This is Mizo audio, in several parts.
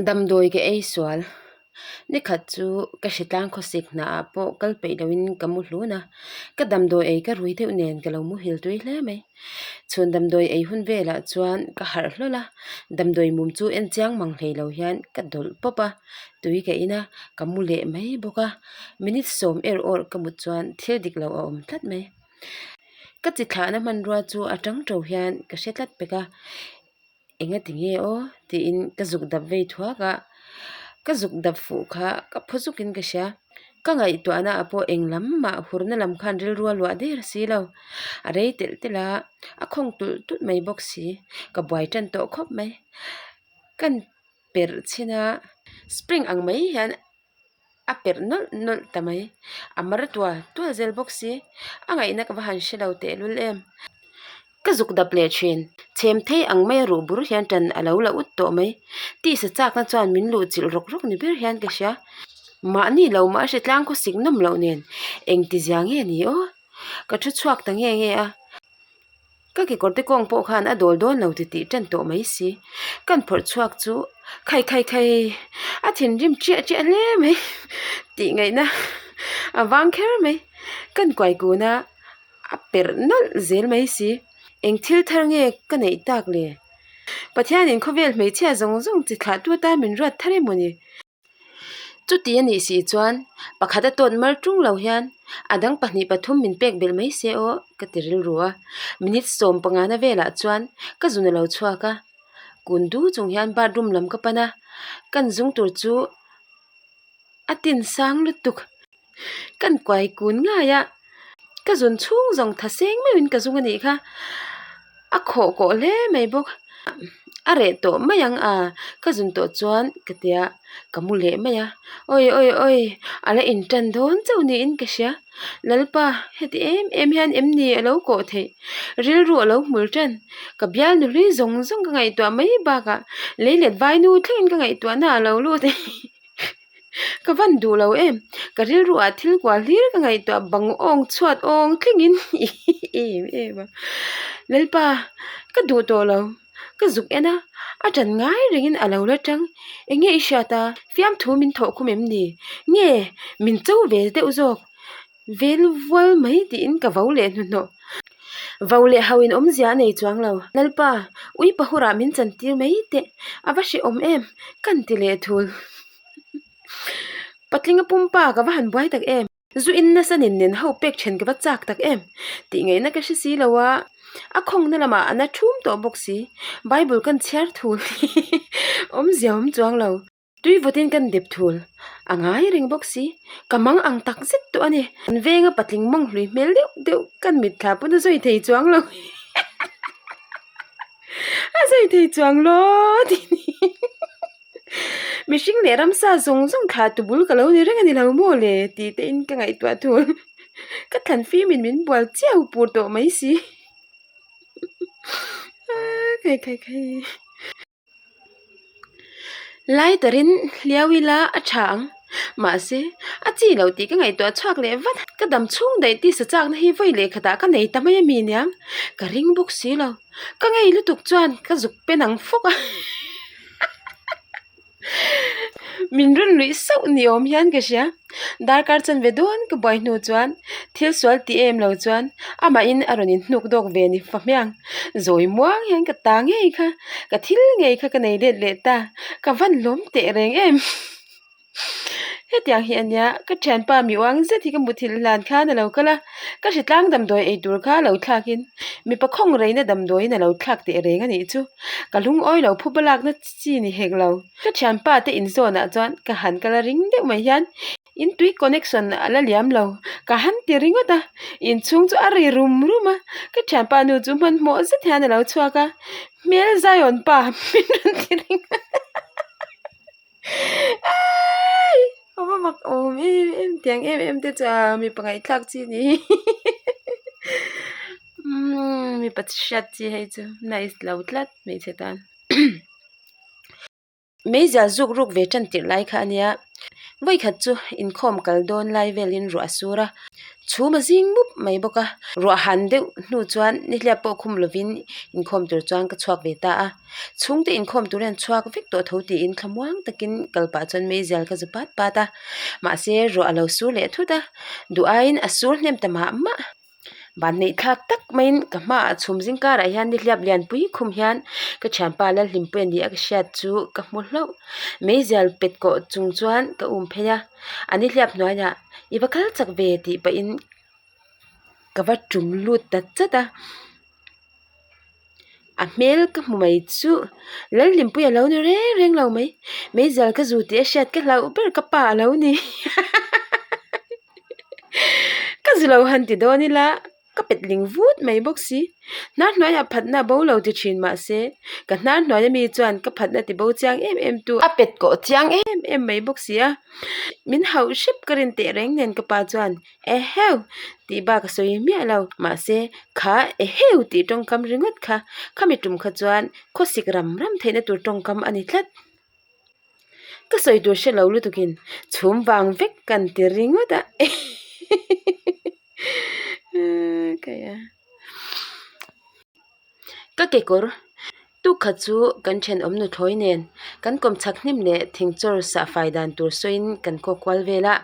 Damdawi ka ei sual. Nikhat chu ka hritlang khawsik hnaah pawh kal peih loin ka mu hlun a, ka damdawi ei ka rui deuh nen ka lo muhil tui hle mai. Chhun damdawi ei hun velah chuan ka harh hlawl a, damdawi mum chu en chiang mang hlei lo hian ka dawlh pawp a, tui ka in a, ka mu leh mai bawk a. Minute sawm er awrh ka mut chuan thil dik lo a awm tlat mai. Ka chi thlahna hmanrua chu a tang to hian ka hre tlat pek a. Enga ti nge aw tiin ka zuk dap vei thuak a, ka zuk dap fuh kha ka phaw zukin ka hria. Ka ngaihtuahna ah pawh eng lam mah hurna lam khan rilru a luah der si lo. A rei telh telh a, a khawng tulh tulh mai bawk si. Ka buai tan tawh khawp mai. Kan perh chhin a, spring ang mai hian a perh nawlh nawlh ta mai. A mar tual tual zel bawk si. A ngaihna ka va han hre lo tehlul em. Ka zuk dap leh thin. Chhem thei ang maia ruh bur hian tan a lo la ut tawh mai. Tisa chakna chuan min luh chilh rawk rawk ni ber hian ka hria. Mahni lo mah a hre tlang khaw sik nawm loh nen engti zia nge ni aw. Ka thu chhuak ta nge nge a. Ka kekawrte kawng pawh khan a dawl dawn lo ti tih tan tawh mai si. Kan phawrh chhuak chu khai khai khai a thinrim chiah chiah hle mai tih ngaihna a vang kher mai. Kan kuai kun a a perh nawlh zel mai si. Eng thil thar nge ka neih tak le? Pathianin khawvel hmeichhia zawng zawng chi thlahtu atan min ruat thar emaw ni? Chuti a nih si chuan pakhat a tawt mar tung lo hian a dang pahnih pathum min pek belh mai se aw ka ti rilru a. Minute sawm pangana velah chuan ka zun a lo chhuak a, kun du chung hian bathroom lam ka pan a, kan zung tur chu a tin sang lutuk. Kan kuai kun ngai a, ka zun chhung zawng tha seng meuhin ka zung a nih kha, a khawh kawh hle mai bawk, a reh tawh mai ang a, ka zun tawh chuan ka tia ka mu leh mai a, awi awi awi a la in tan dawn chauh niin ka hria, Lalpa heti em em hian em ni a lo kawh theih, rilru a lo hmul tan, ka bialnu hlui zawng zawng ka ngaihtuah mai bakah leilet vainu thlengin ka ngaihtuahna a lo lut. Ka van duh lo em? Ka rilru ah thil kual hlir ka ngaihtuah bang awng chhuat awng thlengin em em a. Lalpa, ka duh tawh lo. Ka zuk en a, a ṭan ngai rengin a lo la ṭang. Enge i hriat a? Fiamthu min thawh khum em ni? Nge min cho ve deuh zawk? Vel vual mai tiin ka vo leh hnuhnawh. Vo leh ho in awmzia a nei chuang lo. Lalpa, ui pahurah min chantir mai teh. A va hrehawm em? Kan ti leh thul. Patlinga pumpa ka va han buai tak em? Zu in nasa nen nen ho pek then ka va chak tak em? Tih ngaihna ka hre si lo a, a khawngna lamah a na thum tawh bawk si. Bible kan chhiar thul awmzia awm chuang lo. Tui vawtin kan dep thul a ngai reng bawk si, ka mang ang tak zet tawh a ni. Kan venga patling mawng hlui hmel deuh deuh kan mitthla pawn a zawi thei chuang lo a zawi thei chuang lo tih ni mihring leh ramsa zawng zawng thla tu bul ka lo ni reng a ni lo maw le tih te in ka ngaihtuah thul ka thlan fim in min bual chiau pur tawh mai si khai khai khai. Lighter in hliau ila a tha ang mahse a chi loh tih ka ngaihtuah chhuak leh vat ka dam chhung daih tisa chakna hi vawi leh khatah ka nei ta mai ami aniang ka ring bawk si lo ka ngei lutuk chuan ka zuk pen ang fawk a. Min rawn luih sauh ni awm hian ka hria. Darkar chanve dawn ka buai hnu chuan thil sual ti em lo chuan amahin a rawn inhnuk dawk ve ni fa hmiang. Zawi muang hian ka ta ngei kha, ka thil ngei kha ka nei let leh ta. Ka van lawm teh reng em. Hetiang hi a nia, ka thianpa mi uang zet hi ka muthilh hlan khan a lo kal a, ka hritlang damdawi ei tur kha a lo thlakin mipa khawng reina damdawiin a lo thlak teh reng a nih chu. Ka lungawi lo phuba lakna chi ni hek lo. Ka thianpa te inzawnah chuan ka han kal a ring deuh mai hian in tui connection a la liam lo ka han ti ringawt a, inchhung chu a ri rum rum a, ka thianpa nu chu hmanhmawh zet hian a lo chhuak a, hmel Zion pa min rawn ti ringawt a. Aii a va mak awm em em tiang em em te chu a mipa ngaihthlak chi ni umm mipa hriat chi hei chu nice lo tlat hmeichhe tan meizial zuk ruk ve tan tirh lai kha a nia. Vawikhat chu inkhawm kal dawn lai velin ruah a sur a, chhum a zing mup mai bawk a. Ruah han deuh hnu chuan nihliap pawh khum lovin inkhawm tur chuan ka chhuak ve ta a. Chhungte inkhawm tur hian chhuak vek tawh tho tiin thlamuang takin kal pah chuan meizial ka zu pat pat a. Mahse ruah a lo sur leh thut a, duh aiin a sur hnem ta mah mah. Vanneih thlak tak maiin ka hmaah chhum zing karah hian nihliap lianpui khum hian ka thianpa Lalhlimpuia ni a ka hriat chu ka hmu hlauh. Meizial pet kawh chung chuan ka um phei a, a nihliap hnuaiah i va kal chak ve tih pahin ka va tum lut ta chat a. A hmel ka hmu mai chu Lalhlimpuia lo ni reng reng lo mai meizial ka zu tih a hriat ka hlauh ber ka pa a lo ni ka zu lo han ti dawn ila ka pet ling vut mai bawk si hnar hnuaiah phatna a bo lo ti thin mahse ka hnar hnuai ami chuan ka phatna ti bo chiang em em tu a pet kawh chiang em em mai bawk si a min hauh hrep ka rin teh reng nen ka pa chuan. Eheu! tih bak a sawi miah lo. Mahse, kha eheu tih tawngkam ringawt kha khami tum kha chuan khawsik ram ram theihna tur tawngkam a ni tlat. Ka sawi tur hre lo lutukin chhum vang vek kan ti ringawt a. Ka kekawr tuk khat chu kan thenawm nuthlawi nen kan kawmchhak hnim leh thingchawr sah fai dan tur sawiin kan kawk kual vel a,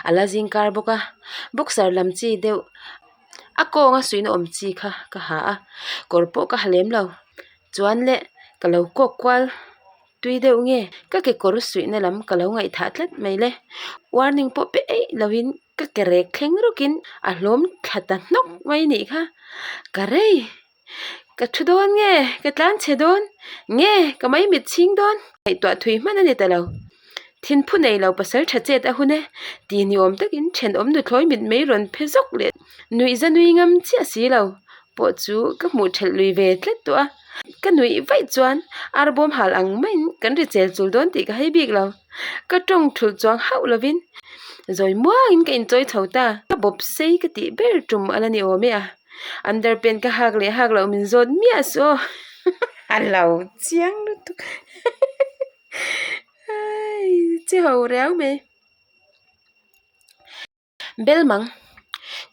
a la zing kar bawk a, boxer lam chi deuh a kawnga suihna awm chi kha ka ha a, kawr pawh ka ha lem lo chuan leh ka lo kawk kual tui deuh nge ka kekawr suihna lam ka lo ngaihthah tlat mai le warning pawh pe eih lovin. Ka ke rek thleng rawkin a hlawm thla ta hnawk mai nih kha. Ka rei, ka thu dawn nge, ka tlan chhe dawn nge, ka mai mit chhing dawn. Ngaihtuah thui hman a ni ta lo. Thinphu nei lo pasal tha chet a hun e, ti ni awm takin thenawm nuthlawi mit mai rawn phe zawk leh nuih za nui ngam chiah si lo pawh chu ka hmuh thelh lui ve tlat tawh a. Ka nuih vaih chuan arbawm hal ang maiin kan ri chel chul dawn tih ka hei bik lo. Ka tawng thulh chuang hauh lovin zawi muangin ka inchawi chho ta. Ka bawp sei ka tih ber tum a la ni awm e a. Underpant ka hak leh hak loh min zawt miah suh aw. A lo chiang lutuk. Che ho riau mai. Belmang,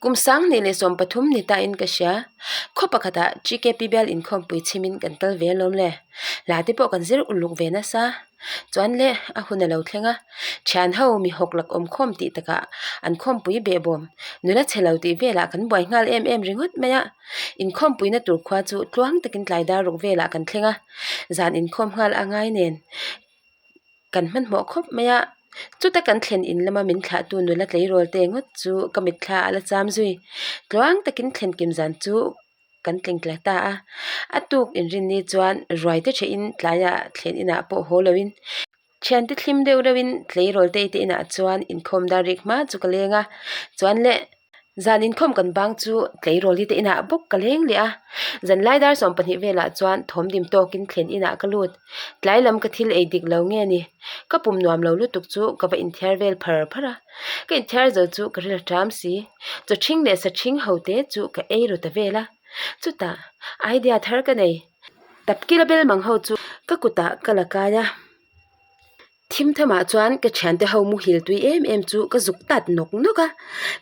Kum 20 leh 13 ni tain ka hria. Khaw pakhatah GKP bial inkhawmpui chhimin kan kal ve alawm le. Hla te pawh kan zir uluk ve nasa. Chuan le, a hun a lo thleng a. Thian ho mi hawk lak awm khawm tih takah an khawmpui behbawm nula chhe lo tih velah kan buai nghal em em ringawt mai a. Inkhawmpuina tur khua chu tluang takin tlai dar ruk velah kan thleng a. Zan inkhawm nghal a ngai nen. Kan hmanhmawh khawp mai a, chuta kan thlen in lama min thlahtu nula tleirawl te ngawt chu ka mitthla a la cham zui. Tluang takin thlen kim zan chu kan tling tla ta a, a tuk inrinni chuan ruai te thehin tlaiah thlen inah pawh haw loin thiante thlim deuh reuhin tleirawl te te inah chuan inkhawm dar rik hma chu ka leng a, chuan le. Zan inkhawm kan bang chu tleirawl hi te inah bawk ka leng leh a, zanlai dar 12 velah chuan thawm dim tawkin thlen inah ka lut. Tlai lam ka thil ei dik lo nge ni? Ka pum nuam lo lutuk chu ka va inthiar vel phar phar a, ka inthiar zo chu ka ril ṭam si. Chaw ṭhing leh sa ṭhing ho te chu ka ei ru ta vel a, chutah idea thar ka nei. Tapkila belmang ho chu ka kutah ka la kai a. Thim thamah chuan ka thiante ho muhil tui em em chu ka zuk tat nawk nawk a,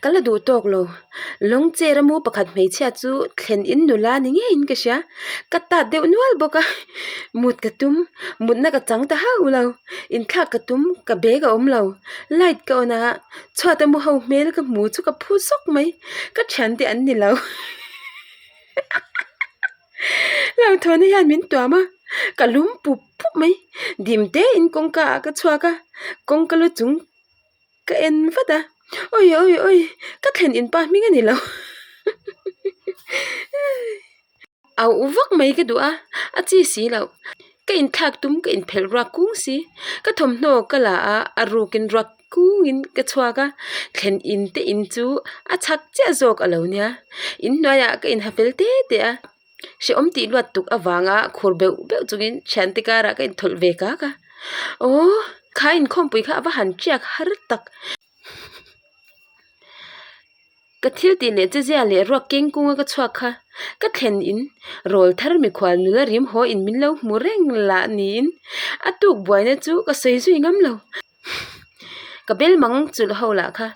ka la duh tawk lo. Lawng chair a mu pakhat hmeichhia chu thlen in nula ni ngeiin ka hria, ka tat deuh nual bawk a, mut ka tum, mutna ka chang ta hauh lo, inthlak ka tum, ka bag a awm lo, light ka on a, chhuat a mu ho hmel ka hmu chu ka phu zawk mai, ka thiante an ni lo. Hlauthawhna hian min tuam a, ka lum pup pup mai. Dim te in kawngka ah ka chhuak a, kawngka lu chung ka en vat a, awi awi awi ka thlen in pa hming a ni lo Auh vak mai ka duh a, a chi si loh. Ka inthlak tum ka inphelh ruak kung si, ka thawmhnaw ka la a, a rukin ruak kungin ka chhuak a, thlen in te in chu a chhak chiah zawk a lo nia, in hnuaiah ka inha fel te te a, hrehawm tih luat tuk avanga khur beuh beuh chungin thiante karah ka inthawlh ve kak a, aw kha inkhawmpui kha a va han tiak har tak. Ka thil tih leh chezia leh ruak keng kunga ka chhuak kha ka thlen in rawl thar mikhual nula rim haw in min lo hmu reng lah niin a tuk buaina chu ka sawi zui ngam lo. Ka bel mang chulh ho lah kha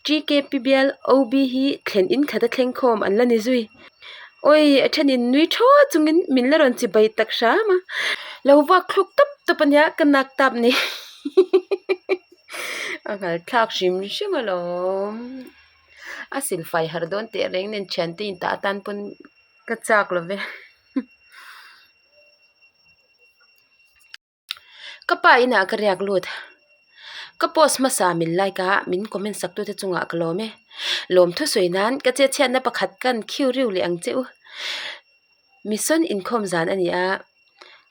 TKP bial OB hi thlen in khat a thleng khawm an la ni zui. Awi a thenin nui thaw chungin min la rawn chi bai tak hram a. Lo vak thluk tawp tawp a nia ka nak tap ni. A nghal thlak hrim hrim alawm. A silfai harh dawn teh reng nen thiante in tah atan pawn ka chak lo ve. Ka pa inah ka riak lut. Ka post hmasa min like a, min comment sak tute chungah ka lawm e. Lawm thusawi nan ka chetchhiatna pakhat kan khiu riu leh ang che u. Mission inkhawm zan a ni a,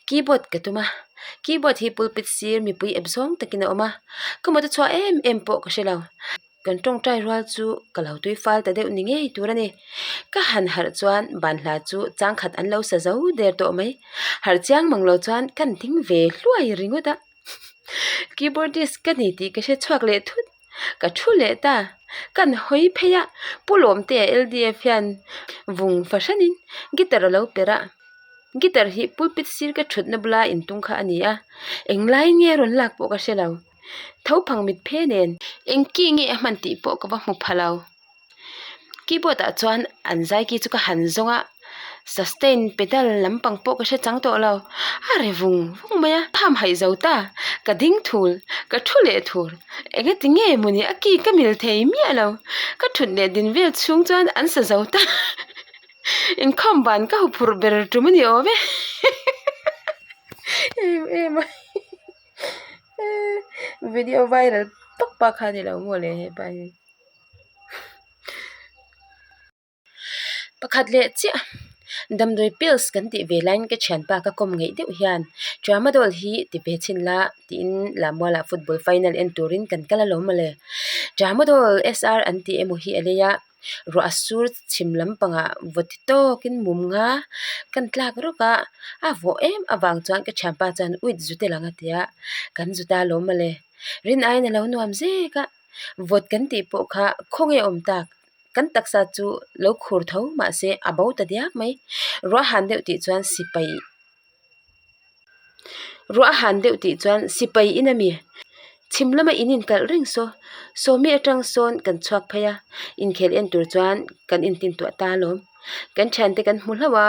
keyboard ka tum a. Keyboard hi pulpit sir mipui ep zawng takin a awm a, ka mawta chhuah em em pawh ka hre lo. Kan tawngtai rual chu ka lo tui fal ta deuh ni ngei tur a ni. Ka han harh chuan banhla chu changkhat an lo sa zo der tawh mai. Harh chiang mang lo chuan kan ding ve hluai ringawt a. Keyboardist ka ni tih ka hre chhuak leh thut. Ka thu leh ta. Kan hawi phei a, Pu Lawmtea LDF hian vung fahranin guitar a lo perh a. Guitar hi pulpit sir ka thutna bula intung kha a ni a, englaiin nge a rawn lak pawh ka hre lo. Tho phang mit phe nen. Eng ki nge a hman tih pawh ka va hmu pha lo. Keyboard ah chuan an zai ki chu ka han zawng a, sustain pedal lampang pawh ka hre chang tawh lo. A ri vung vung mai a, tham haih zo ta. Ka ding thul, ka thu leh thur. Engati nge mawni a ki ka mil thei miah lo. Ka thut leh din vel chhung chuan an sa zo ta. Inkhawm ban ka huphurh ber tum a ni awm e. Em em a. Video viral pak pak kha a ni lo maw le hepa hi. Pakhat leh chiah damdawi pills kan tih ve laiin ka thianpa ka kawm ngeih deuh hian tramadol hi ti ve chhin la tiin Lammualah football final en turin kan kal alawm mawle. Tramadol SR an tih emaw hi a lei a. Ruah a sur chhim lampangah vaw ti tawkin mum nga kan tlak rawk a, a vawh em avang chuan ka thianpa chuan uit zut e lang a ti a, kan zut a alawm mawle. Rin aiin a lo nuam zek a, vawt kan tih pawh kha khawnge awm tak, kan taksa chu lo khur tho mahse a bo ta diak mai. Ruah han deuh tih chuan sipai. Ruah a han deuh tih chuan sipai in a mi chhim lama in inkalh reng saw sawmi atang sawn kan chhuak phei a inkhel en tur chuan kan intintuah ta alawm kan thiante kan hmu hlauh a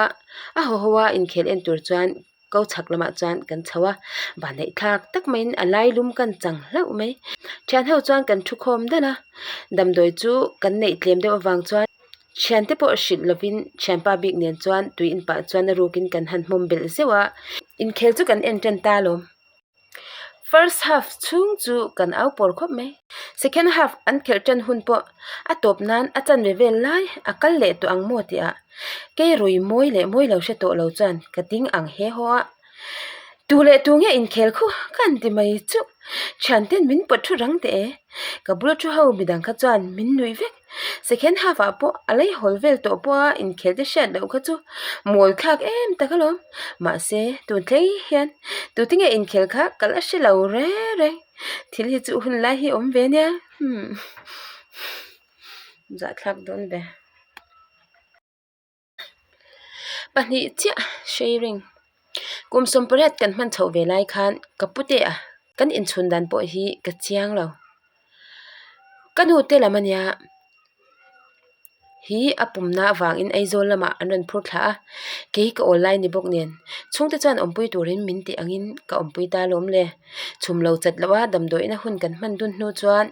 a haw haw a inkhel en tur chuan ko chhak lamah chuan kan chho a vanneih thlak tak maiin a lai lum kan chang hlauh mai thian ho chuan kan thu khawm daih a damdawi chu kan neih tlem deuh avang chuan. Thiante pawh hrilh lovin thianpa bik nen chuan tui in pah chuan a rukin kan han hmawm belh zeuh a, inkhel chu kan en tan ta alawm. First half chhung chu kan au pawr khawp mai. Second half an khelh tan hun pawh a tawp nan a chanve vel lai a kal leh tawh ang maw tih ah kei rui mawi leh mawi lo hre tawh lo chuan ka ding ang he haw a. Tu leh tu nge inkhel khu ka han ti mai chuh. Thianten min pawt thu rang teh e. Ka bula thu ho midang kha chuan min nuih vek. Second half ah pawh a lei hawl vel tawh pawha inkhel te hriat loh kha chu mawl thlak em tak alawm. Mahse tun thleng hian tute nge inkhel kha ka la hre lo reng reng. Thil hi chu hun lai hi awm ve nia. Umm zahthlak dawn ve. Pahnih chiah sharing kum sawmpariat kan hman chhoh ve lai khan ka pute a kan inchhun dan pawh hi ka chiang lo ka nu te lam ania hi a pumna avangin Aizawl lamah an rawn phur thla a kei ka awl lai ni bawk nen chhungte chuan awmpui turin min tih angin ka awmpui ta alawm le. Chhum lo chat loh a damdawiina hun kan hman dun hnu chuan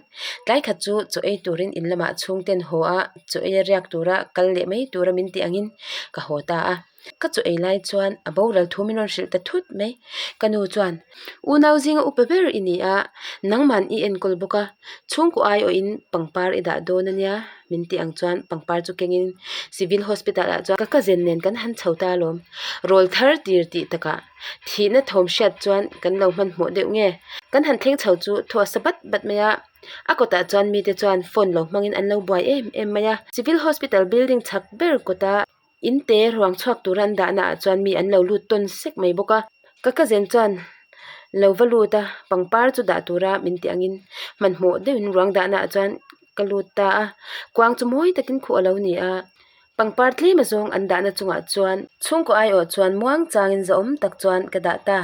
tlai khat chu chaw ei turin in lamah chhungten haw a chaw ei a riak tura kal leh mai tura min tih angin ka haw ta a. Ka chaw ei lai chuan a boral thu min rawn hrilh ta thut mai. Ka nu chuan unau zinga upa ber i ni a nangman i enkawl bawk a chhungkaw aiawhin pangpar i dah dawn a nia min tih ang chuan pangpar chu kengin civil hospital ah chuan ka cousin nen kan han chho ta alawm rawl thar tir tih takah. Thihna thawm hriat chuan kan lo hmanhmawh deuh nge? Kan han thleng chho chu thaw a sa bat bat mai a, a kawtah chuan mite chuan phone lo hmangin an lo buai em em mai a. Civil Hospital building chhak ber kawta in te ruang chhuak tura an dahna ah chuan mi an lo lut tawn sek mai bawk a. Ka cousin chuan lo va lut a, pangpar chu dah tura min tih angin hmanhmawh deuhin ruang dahna ah chuan ka lut ta a, kuang chu mawi takin khuh a lo ni a. Pangpar tlem azawng an dahna chungah chuan chhungkaw aiawh chuan muang changin zahawm tak chuan ka dah ta.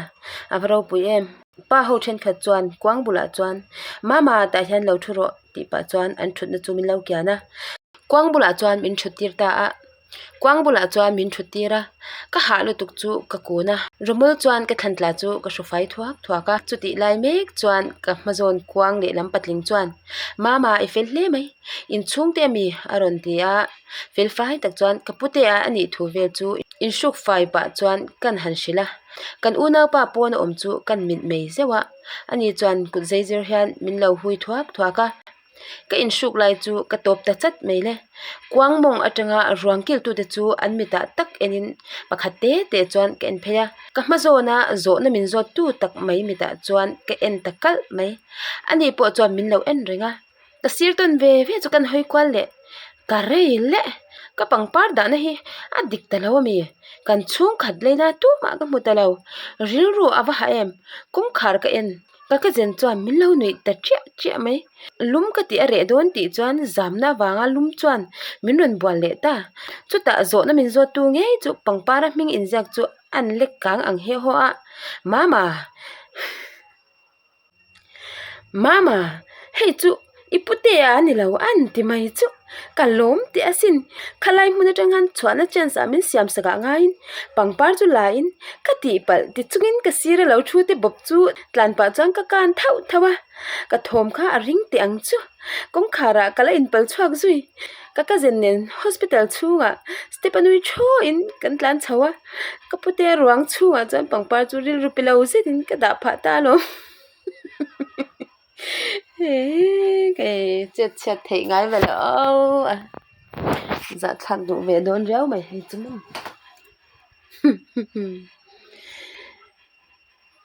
A va ropui em! Pa ho thenkhat chuan kuang bulah chuan Mama tah hian lo thu rawh tih pah chuan an thutna chu min lo kian a. Kuang bulah chuan min thut tir ta a. Kuang bulah chuan min thut tir a. Ka hah lutuk chu ka kun a. Rawmawl chuan ka thlan tla chu ka hru fai thuak thuak a. Chutih lai mek chuan ka hma zawn kuang lehlam patling chuan Mama i fel hle mai. Inchhungte ami a rawn ti a. Fel fai tak chuan ka pute a a nih thu vel chu inhruk fai pah chuan kan han hrilh a. Kan unaupa pawn a awm chu kan mit mai zeuh a, ani chuan kut zei zir hian min lo hui thuak thuak a. Ka inhruk lai chu ka tawp ta chat mai le. Kuang mawng atanga ruang kiltute chu an mitah tak enin pakhat te te chuan ka en phei a. Ka hma zawna zawhna min zawt tu tak mai mitah chuan ka en ta kalh mai. Ani pawh chuan min lo en reng a. Ka sir tawn ve ve chu kan hawi kual leh ka rei leh ka pangpar dahna hi a dik ta lo a mi kan chhungkhat leina tumah ka hmu ta lo rilru a va hah em kawngkhar ka en ka ka zen chuan min lo nuih ta chiah chiah mai lum ka tih a reh dawn tih chuan zamna avanga lum chuan min rawn bual leh ta chutah zawhna min zawt tu ngei chu pangpar a hming inziak chu an lek kang ang heh haw a mama. Mama, hei chu i putea a ni lo an ti mai chu ka lawm teh asin khalai hmun atang khan chhuahna chance ah min siam sak ah ngaiin pangpar chu la in ka tihpalh ti chungin ka sir a lo thu te bawp chu tlan pah chuan ka kan thauh thauh a ka thawm kha a ring teh ang chu kawngkhar ah ka la inpal chhuak zui ka cousin nen hospital chhungah step a nui thuahin kan tlan chho a. Ka pute ruang chhungah chuan pangpar chu rilru pe lo zetin ka dah phah ta alawm hei chet chhiat theih ngai ve lo a zahthlak duh ve dawn riau mai hei chu maw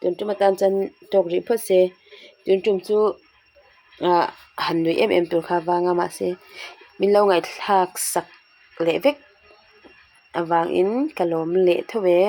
tun tum atan chuan tawk rih phawt se tun tum chu ah han nuih em em tur kha vang a mahse min lo ngaihthlak sak leh vek. Avangin ka lawm leh tho ve.